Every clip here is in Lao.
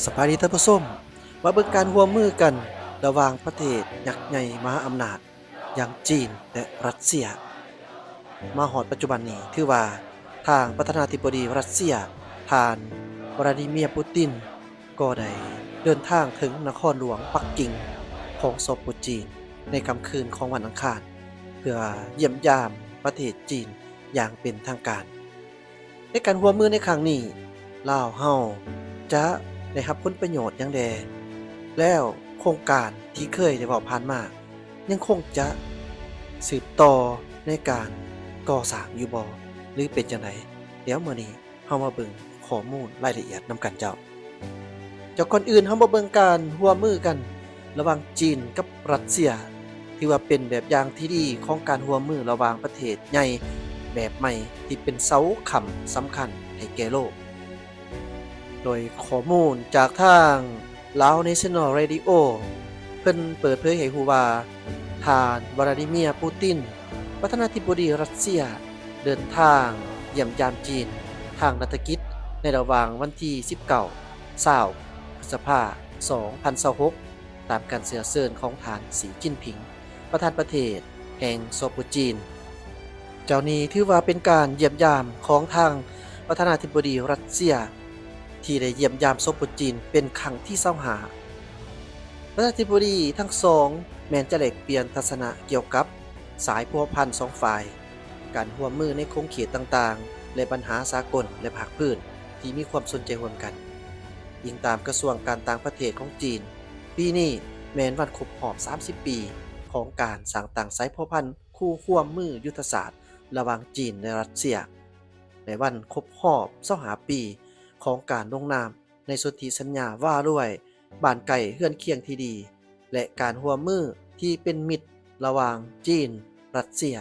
ສະບາຍດີທ່ານຜູ້ຊົມ, ມາເບິ່ງການຮ່ວມມືກັນລະຫວ່າງປະເທດຍັກໃຫຍ່ມະຫາອຳນາດຢ່າງຈີນ ແລະ ຣັດເຊຍ. ມາຮອດປັດຈຸບັນນີ້ ຖືວ່າທາງປະທານາທິບໍດີຣັດເຊຍ ທ່ານ ວລາດີເມຍ ປູຕິນ ກໍໄດ້ເດີນທາງເຖິງນະຄອນຫຼວງປັກກິ່ງຂອງສປຈີນ ໃນຄ່ຳຄືນຂອງວັນອັງຄານ ເພື່ອຢ້ຽມຢາມປະເທດຈີນຢ່າງເປັນທາງການ. ໃນການຮ່ວມມືໃນຄັ້ງນີ້, ລາວເຮົາຈະໄດ້ຮັບຜົນປະໂຫຍດຫຍັງແດ່? ແລ້ວໂຄງການທີ່ເຄີຍໄດ້ເວົ້າຜ່ານມາ ຍັງຄົງຈະສືບຕໍ່ໃນການກໍ່ສ້າງຢູ່ບໍ່ ຫຼື ເປັນຈັ່ງໃດ? ດຽວມື້ນີ້ເຮົາມາເບິ່ງຂໍ້ມູນລາຍລະອຽດນຳກັນເຈົ້າ. ເຈົ້າ, ກ່ອນອື່ນເຮົາມາເບິ່ງການຮ່ວມມືກັນລະຫວ່າງຈີນກັບຣັດເຊຍ, ຖືວ່າເປັນແບບຢ່າງທີ່ດີຂອງການຮ່ວມມືລະຫວ່າງປະເທດໃຫຍ່ແບບໃໝ່ ທີ່ເປັນເສົາຄ້ຳສຳຄັນໃຫ້ແກ່ໂລກ. ໂດຍຂໍ້ມູນຈາກທາງ Lao National Radio ເພິ່ນເປີດເຜີຍໃຫ້ຮູ້ວ່າ ທ່ານ ວລາດີເມຍ ປູຕິນ ປະທານາທິບໍດີຣັດເຊຍ ເດີນທາງຢ້ຽມຢາມຈີນທາງລັດຖະກິດ ໃນລະຫວ່າງວັນທີສິບເກົ້າ ຊາວ ພຶດສະພາ ສອງພັນຊາວຫົກ ຕາມການເຊື້ອເຊີນຂອງທ່ານ ສີຈິ້ນຜິງ ປະທານປະເທດແຫ່ງສປຈີນ. ເຈົ້າ, ນີ້ຖືວ່າເປັນການຢ້ຽມຢາມຂອງທາງປະທານາທິບໍດີຣັດເຊຍ ທີ່ໄດ້ຢ້ຽມຢາມສປຈີນເປັນຄັ້ງທີຊາວຫ້າ. ປະທານາທິບໍດີທັງສອງແມ່ນຈະແລກປ່ຽນທັດສະນະກ່ຽວກັບສາຍພົວພັນສອງຝ່າຍ, ການຮ່ວມມືໃນຂົງເຂດຕ່າງໆ ແລະ ບັນຫາສາກົນ ແລະ ພາກພື້ນທີ່ມີຄວາມສົນໃຈຮ່ວມກັນ. ອີງຕາມກະຊວງການຕ່າງປະເທດຂອງຈີນ, ປີນີ້ແມ່ນວັນຄົບຮອບສາມສິບປີຂອງການສ້າງຕັ້ງສາຍພົວພັນຄູ່ຮ່ວມມືຍຸດທະສາດລະຫວ່າງຈີນ ແລະ ຣັດເຊຍ ແລະ ວັນຄົບຮອບຊາວຫ້າປີຂອງການລົງນາມໃນສົນທິສັນຍາວ່າດ້ວຍບ້ານໃກ້ເຮືອນຄຽງທີ່ດີ ແລະ ການຮ່ວມມືທີ່ເປັນມິດລະຫວ່າງຈີນ-ຣັດເຊຍ.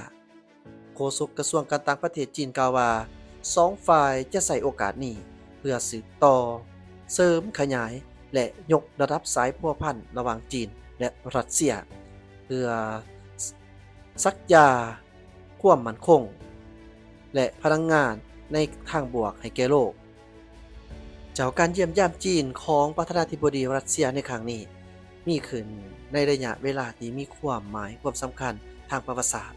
ໂຄສົກກະຊວງການຕ່າງປະເທດຈີນກ່າວວ່າ ສອງຝ່າຍຈະໃຊ້ໂອກາດນີ້ເພື່ອສືບຕໍ່, ເສີມຂະຫຍາຍ ແລະ ຍົກລະດັບສາຍພົວພັນລະຫວ່າງຈີນ ແລະ ຣັດເຊຍ ເພື່ອສັກຢາຄວາມໝັ້ນຄົງ ແລະ ພະລັງງານໃນທາງບວກໃຫ້ແກ່ໂລກ. ເຈົ້າ, ການຢ້ຽມຢາມຈີນຂອງປະທານາທິບໍດີຣັດເຊຍໃນຄັ້ງນີ້ ມີຂຶ້ນໃນໄລຍະເວລາທີ່ມີຄວາມໝາຍຄວາມສຳຄັນທາງປະຫວັດສາດ,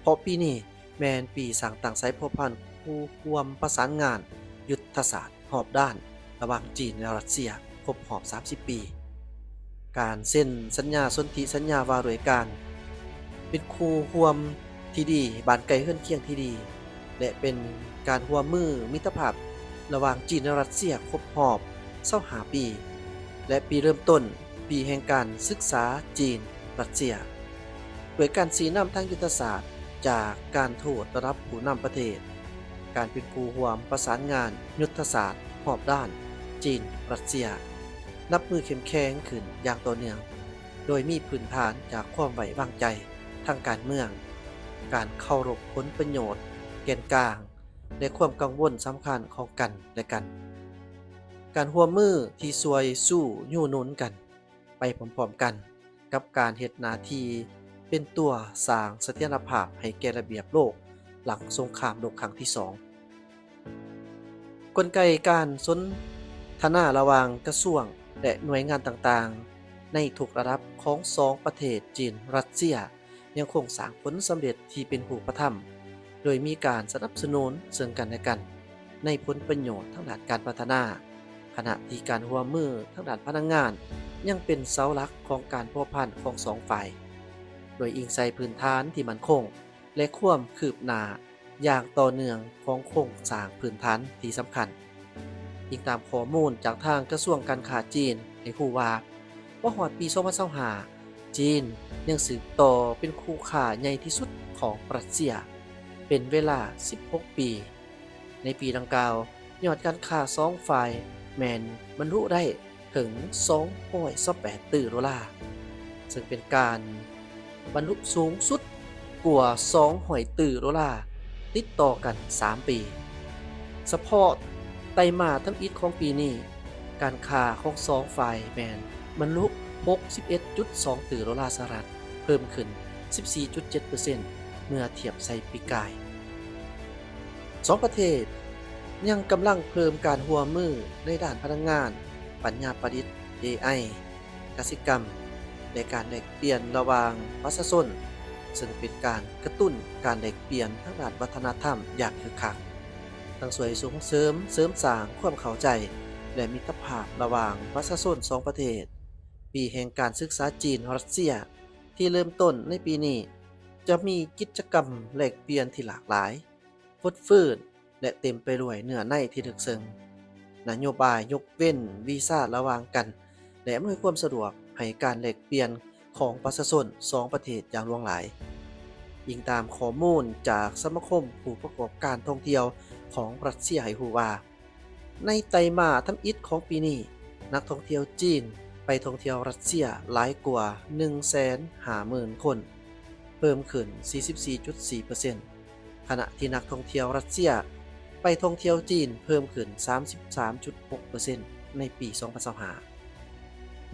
ເພາະປີນີ້ແມ່ນປີສ້າງຕັ້ງສາຍພົວພັນຄູ່ຮ່ວມປະສານງານຍຸດທະສາດຮອບດ້ານລະຫວ່າງຈີນ ແລະ ຣັດເຊຍ ຄົບຮອບສາມສິບປີ. ການເຊັນສັນຍາສົນທິສັນຍາວ່າດ້ວຍການເປັນຄູ່ຮ່ວມທີ່ດີ, ບ້ານໃກ້ເຮືອນຄຽງທີ່ດີ ແລະ ເປັນການຮ່ວມມືມິດຕະພາບລະຫວ່າງຈີນ ແລະ ຣັດເຊຍຄົບຮອບຊາວຫ້າປີ ແລະ ປີເລີ່ມຕົ້ນປີແຫ່ງການສຶກສາຈີນ ຣັດເຊຍ ດ້ວຍການຊີ້ນຳທາງຍຸດທະສາດຈາກການທູດລະດັບຜູ້ນຳປະເທດ, ການເປັນຄູ່ຮ່ວມປະສານງານຍຸດທະສາດຮອບດ້ານຈີນ ຣັດເຊຍ ນັບມື້ເຂັ້ມແຂງຂຶ້ນຢ່າງຕໍ່ເນື່ອງ, ໂດຍມີພື້ນຖານຈາກຄວາມໄວ້ວາງໃຈທາງການເມືອງ, ການເຄົາລົບຜົນປະໂຫຍດແກນກາງ ແລະ ຄວາມກັງວົນສຳຄັນຂອງກັນ ແລະ ກັນ, ການຮ່ວມມືທີ່ຊ່ວຍຊູ້ຍູ້ໜູນກັນໄປພ້ອມໆກັນກັບການເຮັດໜ້າທີ່ເປັນຕົວສ້າງສະຖຽນລະພາບໃຫ້ແກ່ລະບຽບໂລກຫຼັງສົງຄາມໂລກຄັ້ງທີສອງ. ກົນໄກການສົນທະນາລະຫວ່າງກະຊວງ ແລະ ໜ່ວຍງານຕ່າງໆໃນທຸກລະດັບຂອງສອງປະເທດຈີນ ຣັດເຊຍ ຍັງຄົງສ້າງຜົນສຳເລັດທີ່ເປັນຮູບປະທຳ, ໂດຍມີການສະໜັບສະໜູນເຊິ່ງກັນແລະກັນໃນຜົນປະໂຫຍດທາງດ້ານການພັດທະນາ, ຂະນະທີ່ການຮ່ວມມືທາງດ້ານພະລັງງານຍັງເປັນເສົາຫຼັກຂອງການພົວພັນຂອງສອງຝ່າຍ, ໂດຍອີງໃສ່ພື້ນຖານທີ່ໝັ້ນຄົງ ແລະ ຄວາມຄືບໜ້າຢ່າງຕໍ່ເນື່ອງຂອງໂຄງສ້າງພື້ນຖານທີ່ສຳຄັນ. ອີງຕາມຂໍ້ມູນຈາກທາງກະຊວງການຄ້າຈີນໃຫ້ຮູ້ວ່າ, ມາຮອດປີສອງພັນຊາວຫ້າ ຈີນຍັງສືບຕໍ່ເປັນຄູ່ຄ້າໃຫຍ່ທີ່ສຸດຂອງຣັດເຊຍເປັນເວລາສິບຫົກປີ. ໃນປີດັ່ງກ່າວ, ຍອດການຄ້າສອງຝ່າຍແມ່ນບັນລຸໄດ້ເຖິງສອງຮ້ອຍຊາວແປດຕື້ໂດລາ, ເຊິ່ງເປັນການບັນລຸສູງສຸດກວ່າສອງຮ້ອຍຕື້ໂດລາ ຕິດຕໍ່ກັນສາມປີ. ສະເພາະໄຕມາດທຳອິດຂອງປີນີ້, ການຄ້າຂອງສອງຝ່າຍແມ່ນບັນລຸຫົກສິບເອັດຈຸດສອງຕື້ໂດລາສະຫະລັດ, ເພີ່ມຂຶ້ນສິບສີ່ຈຸດເຈັດເປີເຊັນ ເມື່ອທຽບໃສ່ປີກາຍ. ສອງປະເທດຍັງກຳລັງເພີ່ມການຮ່ວມມືໃນດ້ານພະລັງງານ, ປັນຍາປະດິດ ເອໄອ, ກະສິກຳ ແລະ ການແລກປ່ຽນລະຫວ່າງປະຊາຊົນ, ເຊິ່ງເປັນການກະຕຸ້ນການແລກປ່ຽນທາງດ້ານວັດທະນະທຳຢ່າງຄຶກຄັກ, ທັງຊ່ວຍສົ່ງເສີມເສີມສ້າງຄວາມເຂົ້າໃຈ ແລະ ມິດຕະພາບລະຫວ່າງປະຊາຊົນສອງປະເທດ. ປີແຫ່ງການສຶກສາຈີນ-ຣັດເຊຍ ທີ່ເລີ່ມຕົ້ນໃນປີນີ້ ຈະມີກິດຈະກຳແລກປ່ຽນທີ່ຫຼາກຫຼາຍ, ຟົດຟື້ນ ແລະ ເຕັມໄປດ້ວຍເນື້ອໃນທີ່ເລິກເຊິ່ງ. ນະໂຍບາຍຍົກເວັ້ນວີຊາລະຫວ່າງກັນ ແລະ ອຳນວຍຄວາມສະດວກໃຫ້ການແລກປ່ຽນຂອງປະຊາຊົນສອງປະເທດຢ່າງຫຼວງຫຼາຍ, ອີງຕາມຂໍ້ມູນຈາກສະມາຄົມຜູ້ປະກອບການທ່ອງທ່ຽວຂອງຣັດເຊຍໃຫ້ຮູ້ວ່າ, ໃນໄຕມາດທຳອິດຂອງປີນີ້, ນັກທ່ອງທ່ຽວຈີນໄປທ່ອງທ່ຽວຣັດເຊຍຫຼາຍກວ່າໜຶ່ງແສນຫ້າໝື່ນຄົນ, ເພີ່ມຂຶ້ນສີ່ສິບສີ່ຈຸດສີ່ເປີເຊັນ, ຂະນະທີ່ນັກທ່ອງທ່ຽວຣັດເຊຍໄປທ່ອງທ່ຽວຈີນເພີ່ມຂຶ້ນສາມສິບສາມຈຸດຫົກເປີເຊັນໃນປີສອງພັນຊາວຫ້າ.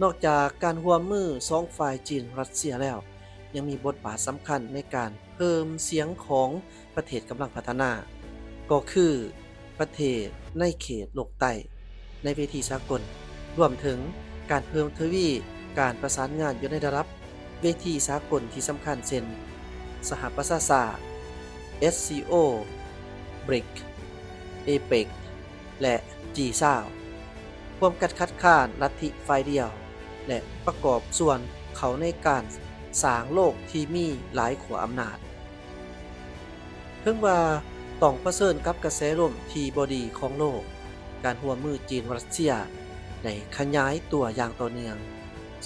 ນອກຈາກການຮ່ວມມືສອງຝ່າຍຈີນ-ຣັດເຊຍແລ້ວ, ຍັງມີບົດບາດສຳຄັນໃນການເພີ່ມສຽງຂອງປະເທດກຳລັງພັດທະນາ, ກໍຄືປະເທດໃນເຂດໂລກໃຕ້ ໃນເວທີສາກົນ, ລວມເຖິງການເພີ່ມທະວີການປະສານງານຢູ່ໃນລະດັບເວທີສາກົນທີ່ສຳຄັນ ເຊັ່ນ ສະຫະປະຊາຊາດ, ເອສຊີໂອ, ບຣິກ, ເອເປັກ ແລະ ຈີຊາວ ຮ່ວມກັນຄັດຄ້ານລັດທິຝ່າຍດຽວ ແລະ ປະກອບສ່ວນເຂົ້າໃນການສ້າງໂລກທີ່ມີຫຼາຍຂົ້ວອຳນາດ. ເຖິງວ່າຕ້ອງປະເຊີນກັບກະແສລົມທີ່ບໍ່ດີຂອງໂລກ, ການຮ່ວມມືຈີນ-ຣັດເຊຍໄດ້ຂະຫຍາຍຕົວຢ່າງຕໍ່ເນື່ອງ.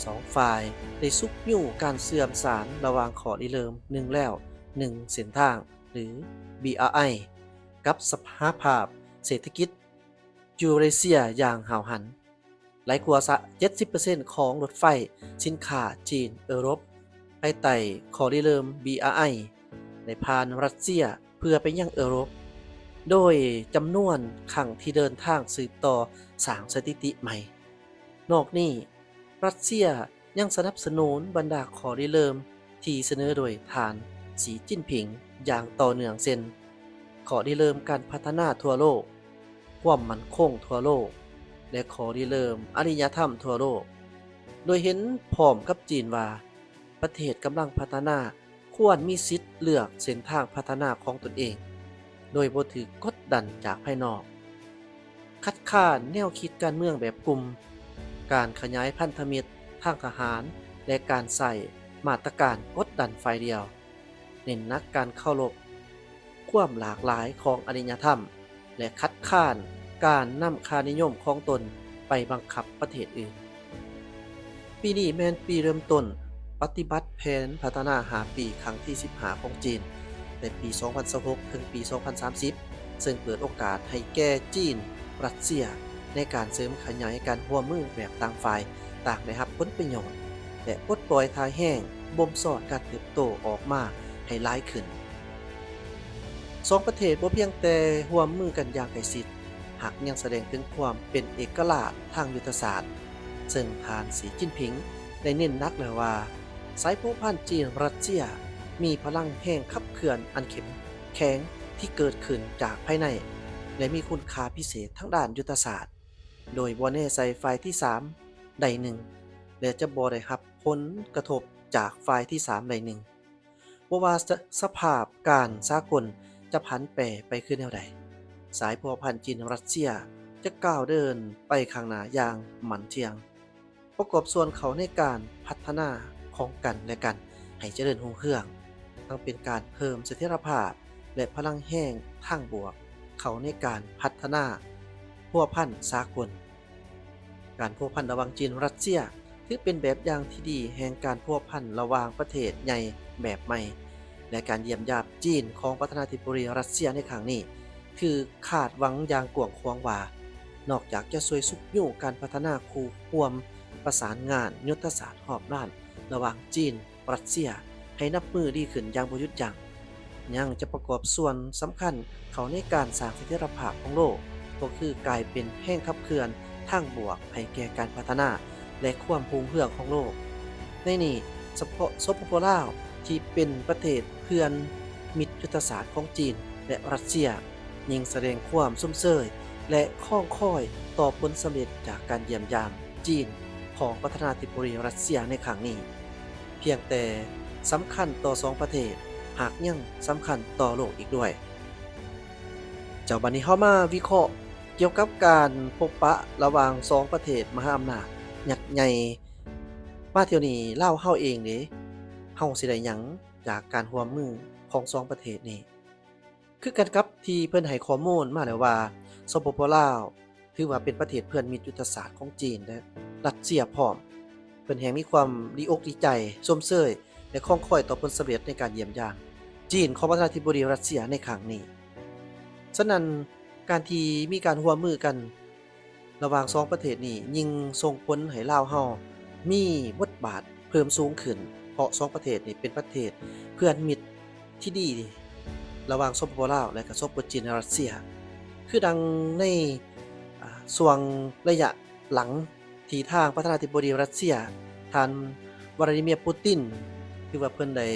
ສອງຝ່າຍໄດ້ຊຸກຍູ້ການເຊື່ອມສານລະຫວ່າງຂໍ້ລິເລີ່ມໜຶ່ງແລວໜຶ່ງເສັ້ນທາງ ຫຼື ບີອາໄອ ກັບສະຫະພາບເສດຖະກິດຢູເຣເຊຍຢ່າງຫ້າວຫັນ. ຫຼາຍກວ່າເຈັດສິບເປີເຊັນຂອງລົດໄຟສິນຄ້າຈີນ-ເອີຣົບ ພາຍໃຕ້ຂໍ້ລິເລີ່ມ ບີອາໄອ ໄດ້ຜ່ານຣັດເຊຍເພື່ອໄປຍັງເອີຣົບ, ໂດຍຈຳນວນຄັ້ງທີ່ເດີນທາງສືບຕໍ່ສ້າງສະຖິຕິໃໝ່. ນອກນີ້, ຣັດເຊຍຍັງສະໜັບສະໜູນບັນດາຂໍ້ລິເລີ່ມທີ່ສະເໜີໂດຍທ່ານ ສີຈິ້ນຜິງ ຢ່າງຕໍ່ເນື່ອງ ເຊັ່ນ ຂໍ້ລິເລີ່ມການພັດທະນາທົ່ວໂລກ, ຄວາມໝັ້ນຄົງທົ່ວໂລກ ແລະ ຂໍ້ລິເລີ່ມອາລິຍະທຳທົ່ວໂລກ, ໂດຍເຫັນພ້ອມກັບຈີນວ່າ ປະເທດກຳລັງພັດທະນາຄວນມີສິດເລືອກເສັ້ນທາງພັດທະນາຂອງຕົນເອງ ໂດຍບໍ່ຖືກກົດດັນຈາກພາຍນອກ, ຄັດຄ້ານແນວຄິດການເມືອງແບບກຸ່ມ, ການຂະຫຍາຍພັນທະມິດທາງທະຫານ ແລະ ການໃຊ້ມາດຕະການກົດດັນຝ່າຍດຽວ, ເນັ້ນໜັກການເຄົາລົບຄວາມຫຼາກຫຼາຍຂອງອາລິຍະທຳ ແລະ ຄັດຄ້ານການນຳຄ່ານິຍົມຂອງຕົນໄປບັງຄັບປະເທດອື່ນ. ປີນີ້ແມ່ນປີເລີ່ມຕົ້ນປະຕິບັດແຜນພັດທະນາຫ້າປີຄັ້ງທີສິບຫ້າຂອງຈີນ ແຕ່ປີສອງພັນຊາວຫົກ ເຖິງປີສອງພັນສາມສິບ ເຊິ່ງເປີດໂອກາດໃຫ້ແກ່ຈີນ, ຣັດເຊຍ ໃນການເສີມຂະຫຍາຍການຮ່ວມມືແບບຕ່າງຝ່າຍຕ່າງໄດ້ຮັບຜົນປະໂຫຍດ ແລະ ປົດປ່ອຍທ່າແຮງບົ່ມຊ້ອນການເຕີບໂຕອອກມາໃຫ້ຫຼາຍຂຶ້ນ. ສອງປະເທດບໍ່ພຽງແຕ່ຮ່ວມມືກັນຢ່າງໃກ້ຊິດ, ຫາກຍັງສະແດງເຖິງຄວາມເປັນເອກະລາດທາງຍຸດທະສາດ, ເຊິ່ງທ່ານ ສີຈິ້ນຜິງ ໄດ້ເນັ້ນໜັກແລ້ວວ່າ ສາຍພົວພັນຈີນ-ຣັດເຊຍ ມີພະລັງແຮງຂັບເຄື່ອນອັນເຂັ້ມແຂງທີ່ເກີດຂຶ້ນຈາກພາຍໃນ ແລະ ມີຄຸນຄ່າພິເສດທາງດ້ານຍຸດທະສາດ, ໂດຍບໍ່ແນໃສ່ຝ່າຍທີສາມໃດໜຶ່ງ ແລະ ຈະບໍ່ໄດ້ຮັບຜົນກະທົບຈາກຝ່າຍທີສາມໃດໜຶ່ງ. ບໍ່ວ່າສະ ສະພາບການສາກົນຈະຜັນແປໄປຄືແນວໃດ, ສາຍພົວພັນຈີນ-ຣັດເຊຍຈະກ້າວເດີນໄປຂ້າງໜ້າຢ່າງໝັ້ນທ່ຽງ, ປະກອບສ່ວນເຂົ້າໃນການພັດທະນາຂອງກັນແລະກັນໃຫ້ຈະເລີນຮຸ່ງເຮືອງ, ທັງເປັນການເພີ່ມສະຖຽນລະພາບ ແລະ ພະລັງແຮງທາງບວກເຂົ້າໃນການພັດທະນາພົວພັນສາກົນ. ການພົວພັນລະຫວ່າງຈີນ-ຣັດເຊຍ ຖືເປັນແບບຢ່າງທີ່ດີແຫ່ງການພົວພັນລະຫວ່າງປະເທດໃຫຍ່ແບບໃໝ່ ແລະ ການຢ້ຽມຢາມຈີນຂອງປະທານາທິບໍດີຣັດເຊຍໃນຄັ້ງນີ້ ຖືກຄາດຫວັງຢ່າງກວ້າງຂວາງວ່າ ນອກຈາກຈະຊ່ວຍຊຸກຍູ້ການພັດທະນາຄູ່ຮ່ວມປະສານງານຍຸດທະສາດຮອບດ້ານລະຫວ່າງຈີນ ຣັດເຊຍໃຫ້ນັບມື້ດີຂຶ້ນຢ່າງບໍ່ຢຸດຢັ້ງ, ຍັງຈະປະກອບສ່ວນສຳຄັນເຂົ້າໃນການສ້າງສະຖຽນລະພາບຂອງໂລກ, ກໍຄືກາຍເປັນແຮງຂັບເຄື່ອນທາງບວກໃຫ້ແກ່ການພັດທະນາ ແລະ ຄວາມຮຸ່ງເຮືອງຂອງໂລກ. ໃນນີ້, ສະເພາະ ສປປ ລາວ ທີ່ເປັນປະເທດເພື່ອນມິດຍຸດທະສາດຂອງຈີນ ແລະ ຣັດເຊຍ, ຍິ່ງສະແດງຄວາມຊົມເຊີຍ ແລະ ຄອງຄອຍຕໍ່ຜົນສຳເລັດຈາກການຢ້ຽມຢາມຈີນຂອງປະທານາທິບໍດີຣັດເຊຍໃນຄັ້ງນີ້, ພຽງແຕ່ສຳຄັນຕໍ່ສອງປະເທດ ຫາກຍັງສຳຄັນຕໍ່ໂລກອີກດ້ວຍ. ເຈົ້າ, ບັດນີ້ເຮົາມາວິເຄາະກ່ຽວກັບການພົບປະລະຫວ່າງສອງປະເທດມະຫາອຳນາດຍັກໃຫຍ່ ມາທ່ຽວນີ້ລາວເຮົາເອງເດ ເຮົາຊິໄດ້ຫຍັງຈາກການຮ່ວມມືຂອງສອງປະເທດນີ້? ຄືກັນກັບທີ່ເພິ່ນໃຫ້ຂໍ້ມູນມາແລ້ວວ່າ ສປປ ລາວ ຖືວ່າເປັນປະເທດເພື່ອນມິດຍຸດທະສາດຂອງຈີນ ແລະ ຣັດເຊຍພ້ອມ. ເພິ່ນແຮ່ງມີຄວາມດີອົກດີໃຈ, ຊົມເຊີຍ ແລະ ຄອງຄອຍຕໍ່ຜົນສຳເລັດໃນການຢ້ຽມຢາມຈີນຂອງປະທານາທິບໍດີຣັດເຊຍໃນຄັ້ງນີ້. ສະນັ້ນ, ການທີ່ມີການຮ່ວມມືກັນລະຫວ່າງສອງປະເທດນີ້ ຍິ່ງສົ່ງຜົນໃຫ້ລາວເຮົາມີບົດບາດເພີ່ມສູງຂຶ້ນ, ເພາະສອງປະເທດນີ້ເປັນປະເທດເພື່ອນມິດທີ່ດີລະຫວ່າງ ສປປ ລາວ ແລະ ກໍ ສປປ ຈີນ ແລະ ຣັດເຊຍ. ຄືດັ່ງໃນ ອາ ຊ່ວງໄລຍະຫຼັງ ທີ່ທາງປະທານາທິບໍດີຣັດເຊຍ ທ່ານ ວລາດີເມຍ ປູຕິນ ຖືວ່າເພິ່ນໄດ້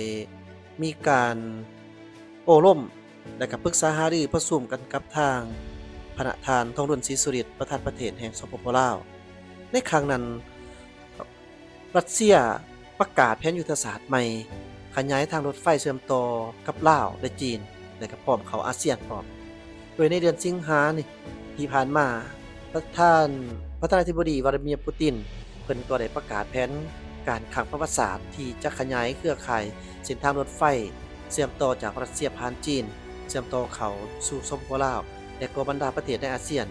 ມີການໂອ້ລົມ ແລະ ກໍປຶກສາຫາລືປະຊຸມກັນກັບທາງພະນະທ່ານ ທອງລຸນ ສີສຸລິດ ປະທານປະເທດແຫ່ງ ສປປ ລາວ. ໃນຄັ້ງນັ້ນ ຣັດເຊຍປະກາດແຜນຍຸດທະສາດໃໝ່ ຂະຫຍາຍທາງລົດໄຟເຊື່ອມຕໍ່ກັບລາວ ແລະ ຈີນ ແລະ ກໍພ້ອມເຂົ້າອາຊຽນພ້ອມ. ໂດຍໃນເດືອນສິງຫານີ້ ທີ່ຜ່ານມາ, ປະທານ ປະທານາທິບໍດີ ວລາດີເມຍ ປູຕິນ ເພິ່ນກໍໄດ້ປະກາດແຜນການຄັ້ງປະຫວັດສາດ ທີ່ຈະຂະຫຍາຍເຄືອຂ່າຍເສັ້ນທາງລົດໄຟເຊື່ອມຕໍ່ຈາກຣັດເຊຍຜ່ານຈີນ ເຊື່ອມຕໍ່ເຂົ້າສູ່ ສປປ ລາວ ແລະ ກໍບັນດາປະເທດໃນອາຊຽນ.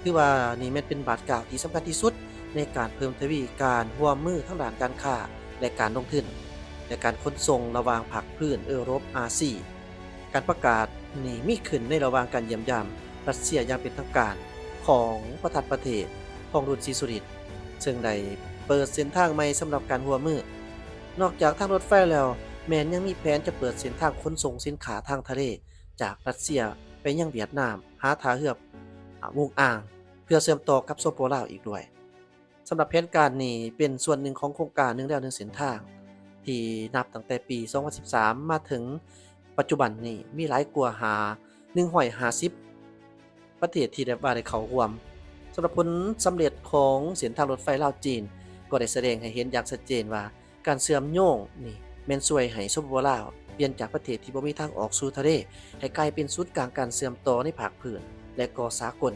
ຖືວ່ານີ້ແມ່ນເປັນບາດກ້າວທີ່ສຳຄັນທີ່ສຸດ ໃນການເພີ່ມທະວີການຮ່ວມມືທາງດ້ານການຄ້າ ແລະ ການລົງທຶນ ແລະ ການຂົນສົ່ງລະຫວ່າງພາກພື້ນເອີຣົບ ອາຊີ. ການປະກາດນີ້ມີຂຶ້ນໃນລະຫວ່າງການຢ້ຽມຢາມຣັດເຊຍຢ່າງເປັນທາງການຂອງປະທານປະເທດ ທອງລຸນ ສີສຸລິດ ເຊິ່ງໄດ້ເປີດເສັ້ນທາງໃໝ່ສຳລັບການຮ່ວມມື. ນອກຈາກທາງລົດໄຟແລ້ວ, ແມ່ນຍັງມີແຜນຈະເປີດເສັ້ນທາງຂົນສົ່ງສິນຄ້າທາງທະເລ ຈາກຣັດເຊຍໄປຍັງຫວຽດນາມ ຫາທ່າເຮືອ ອາ ຫວຸງອາງ ເພື່ອເຊື່ອມຕໍ່ກັບ ສປປ ລາວ ອີກດ້ວຍ. ສຳລັບແຜນການນີ້ເປັນສ່ວນໜຶ່ງຂອງໂຄງການໜຶ່ງແລວໜຶ່ງເສັ້ນທາງ ທີ່ນັບຕັ້ງແຕ່ປີສອງພັນສິບສາມມາເຖິງປັດຈຸບັນນີ້ ມີຫຼາຍກວ່າຫ້າ ໜຶ່ງຮ້ອຍຫ້າສິບປະເທດທີ່ໄດ້ ວ່າໄດ້ເຂົ້າຮ່ວມ. ສຳລັບຜົນສຳເລັດຂອງເສັ້ນທາງລົດໄຟລາວ-ຈີນ ກໍໄດ້ສະແດງໃຫ້ເຫັນຢ່າງຊັດເຈນວ່າ ການເຊື່ອມໂຍງນີ້ແມ່ນຊ່ວຍໃຫ້ ສປປ ລາວ ປ່ຽນຈາກປະເທດທີ່ບໍ່ມີທາງອອກສູ່ທະເລ ໃຫ້ກາຍເປັນສູນກາງການເຊື່ອມຕໍ່ໃນພາກພື້ນ ແລະ ກໍສາກົນ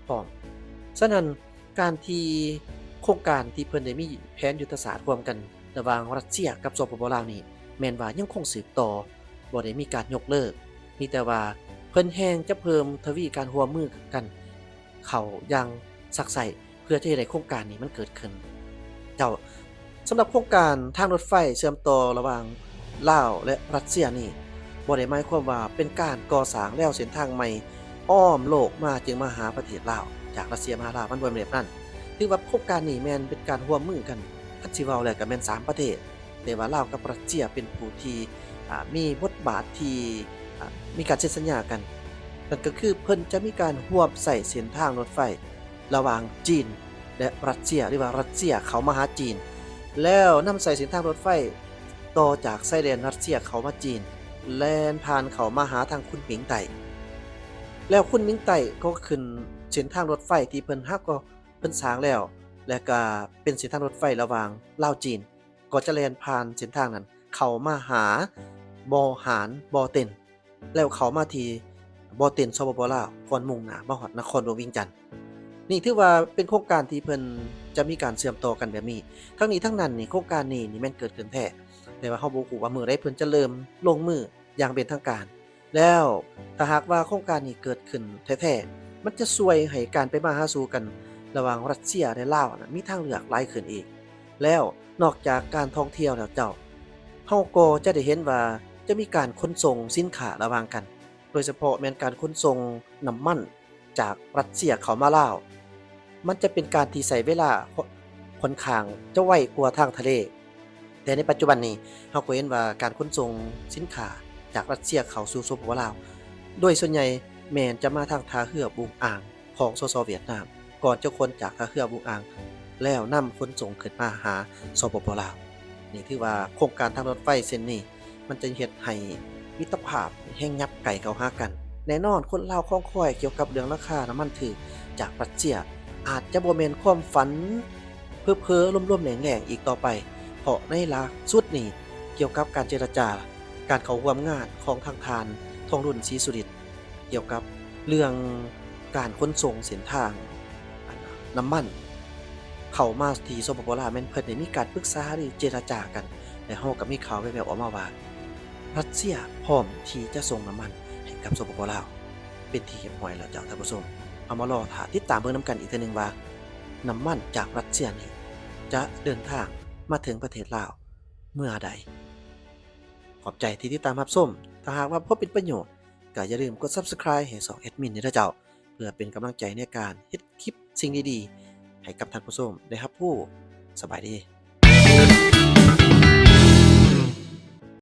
ພ້ອມ. ສະນັ້ນ, ການທີ່ໂຄງການທີ່ເພິ່ນໄດ້ມີແຜນຍຸດທະສາດຮ່ວມກັນລະຫວ່າງຣັດເຊຍກັບ ສປປ ລາວ ນີ້ ແມ່ນວ່າຍັງຄົງສືບຕໍ່, ບໍ່ໄດ້ມີການຍົກເລີກ, ມີແຕ່ວ່າເພິ່ນແຮ່ງຈະເພີ່ມທະວີການຮ່ວມມືກັນເຂົ້າຢ່າງຊັກໄຊ້ ເພື່ອຈະເຮັດໃຫ້ໂຄງການນີ້ມັນເກີດຂຶ້ນ. ເຈົ້າ, ສຳລັບໂຄງການທາງລົດໄຟເຊື່ອມຕໍ່ລະຫວ່າງລາວ ແລະ ຣັດເຊຍນີ້ ບໍ່ໄດ້ໝາຍຄວາມວ່າເປັນການກໍ່ສ້າງແລວເສັ້ນທາງໃໝ່ອ້ອມໂລກມາ ຈຶ່ງມາຫາປະເທດລາວ, ຈາກຣັດເຊຍມາຫາລາວ, ມັນບໍ່ແມ່ນແບບນັ້ນ. ຖືວ່າໂຄງການນີ້ແມ່ນເປັນການຮ່ວມມືກັນ, ຄັນຊິເວົ້າແລ້ວກໍແມ່ນສາມປະເທດ, ແຕ່ວ່າລາວກັບຣັດເຊຍເປັນຜູ້ທີ່ ອາ ມີບົດບາດທີ່ ອາ ມີການເຊັນສັນຍາກັນ, ນັ້ນກໍຄືເພິ່ນຈະມີການຮ່ວມໃຊ້ເສັ້ນທາງລົດໄຟ ລະຫວ່າງຈີນ ແລະ ຣັດເຊຍ ຫຼືວ່າຣັດເຊຍເຂົ້າມາຫາຈີນ ແລ້ວນຳໃຊ້ເສັ້ນທາງລົດໄຟຕໍ່ຈາກຊາຍແດນຣັດເຊຍເຂົ້າມາຈີນ ແລ່ນຜ່ານເຂົ້າມາຫາທາງຄຸນໝິງໃຕ້ ແລ້ວຄຸນໝິງໃຕ້ກໍຂຶ້ນເສັ້ນທາງລົດໄຟທີ່ເພິ່ນຫາກໍເພິ່ນສ້າງແລ້ວ ແລະ ກະເປັນເສັ້ນທາງລົດໄຟລະຫວ່າງລາວ-ຈີນ ກໍຈະແລ່ນຜ່ານເສັ້ນທາງນັ້ນເຂົ້າມາຫາບໍ່ຫານ ບໍ່ເຕັນ ແລ້ວເຂົ້າມາທີ່ບໍ່ເຕັນ ສປປ ລາວ ກ່ອນມຸ່ງໜ້າມາຮອດນະຄອນຫຼວງວຽງຈັນ. ນີ້ຖືວ່າເປັນໂຄງການທີ່ເພິ່ນຈະມີການເຊື່ອມຕໍ່ກັນແບບນີ້. ທັງນີ້ທັງນັ້ນນີ້ ໂຄງການນີ້ນີ້ແມ່ນເກີດຂຶ້ນແທ້, ແຕ່ວ່າເຮົາບໍ່ຮູ້ວ່າມື້ໃດເພິ່ນຈະເລີ່ມລົງມືຢ່າງເປັນທາງການ. ແລ້ວຖ້າຫາກວ່າໂຄງການນີ້ເກີດຂຶ້ນແທ້ໆ, ມັນຈະຊ່ວຍໃຫ້ການໄປມາຫາສູ່ກັນລະຫວ່າງຣັດເຊຍ ແລະ ລາວນະ ມີທາງເລືອກຫຼາຍຂຶ້ນອີກ. ແລ້ວນອກຈາກການທ່ອງທ່ຽວແລ້ວເຈົ້າ, ເຮົາກໍຈະໄດ້ເຫັນວ່າຈະມີການຂົນສົ່ງສິນຄ້າລະຫວ່າງກັນ, ໂດຍສະເພາະແມ່ນການຂົນສົ່ງນ້ຳມັນຈາກຣັດເຊຍເຂົ້າມາລາວ. ມັນຈະເປັນການທີ່ໃຊ້ເວລາ ຂ້ອນຂ້າງຈະໄວກວ່າທາງທະເລ. ແຕ່ໃນປັດຈຸບັນນີ້ ເຮົາກໍເຫັນວ່າການຂົນສົ່ງສິນຄ້າຈາກຣັດເຊຍເຂົ້າສູ່ ສປປ ລາວ ໂດຍສ່ວນໃຫຍ່ແມ່ນຈະມາທາງທ່າເຮືອບູງອາງ ຂອງ ສສ ຫວຽດນາມ ກ່ອນຈະຂົນຈາກທ່າເຮືອບູງອາງ ແລ້ວນຳຂົນສົ່ງຂຶ້ນມາຫາ ສປປ ລາວ. ນີ້ຖືວ່າໂຄງການທາງລົດໄຟເສັ້ນນີ້ ມັນຈະເຮັດໃຫ້ມິດຕະພາບແຮ່ງຫຍັບໃກ້ເຂົ້າຫາກັນ. ແນ່ນອນຄົນລາວຄອງຄອຍກ່ຽວກັບເລື່ອງລາຄານ້ຳມັນຖືກຈາກຣັດເຊຍ ອາດຈະບໍ່ແມ່ນຄວາມຝັນເພ້ອໆ ລົມໆແລ້ງໆອີກຕໍ່ໄປ ເພາະໃນລ່າສຸດນີ້ ກ່ຽວກັບການເຈລະຈາ ການເຂົ້າຮ່ວມງານຂອງທາງທ່ານ ທອງລຸນ ສີສຸລິດ ກ່ຽວກັບເລື່ອງການຂົນສົ່ງເສັ້ນທາງ ອັນ ນ້ຳມັນເຂົ້າມາທີ່ ສປປ ລາວ ແມ່ນເພິ່ນໄດ້ມີການປຶກສາຫາລືເຈລະຈາກັນ ແລະ ເຮົາກໍມີຂ່າວແວ່ວໆອອກມາວ່າ ຣັດເຊຍພ້ອມທີ່ຈະສົ່ງນ້ຳມັນໃຫ້ກັບ ສປປ ລາວ ເປັນທີ່ຮຽບຮ້ອຍແລ້ວເຈົ້າທ່ານຜູ້ຊົມ. ເຮົາມາລໍຖ້າຕິດຕາມເບິ່ງນຳກັນອີກເທື່ອໜຶ່ງວ່າ ນ້ຳມັນຈາກຣັດເຊຍນີ້ຈະເດີນທາງມາເຖິງປະເທດລາວເມື່ອໃດ. ຂອບໃຈທີ່ຕິດຕາມຮັບຊົມ. ຖ້າຫາກວ່າພໍເປັນປະໂຫຍດ ກໍຢ່າລືມກົດ Subscribe ໃຫ້ຊ່ອງແອດມິນແດ່ເດີເຈົ້າ ເພື່ອເປັນກຳລັງໃຈໃນການເຮັດຄລິບສິ່ງດີໆໃຫ້ກັບທ່ານຜູ້ຊົມໄດ້ຮັບຮູ້. ສະບາຍດີ.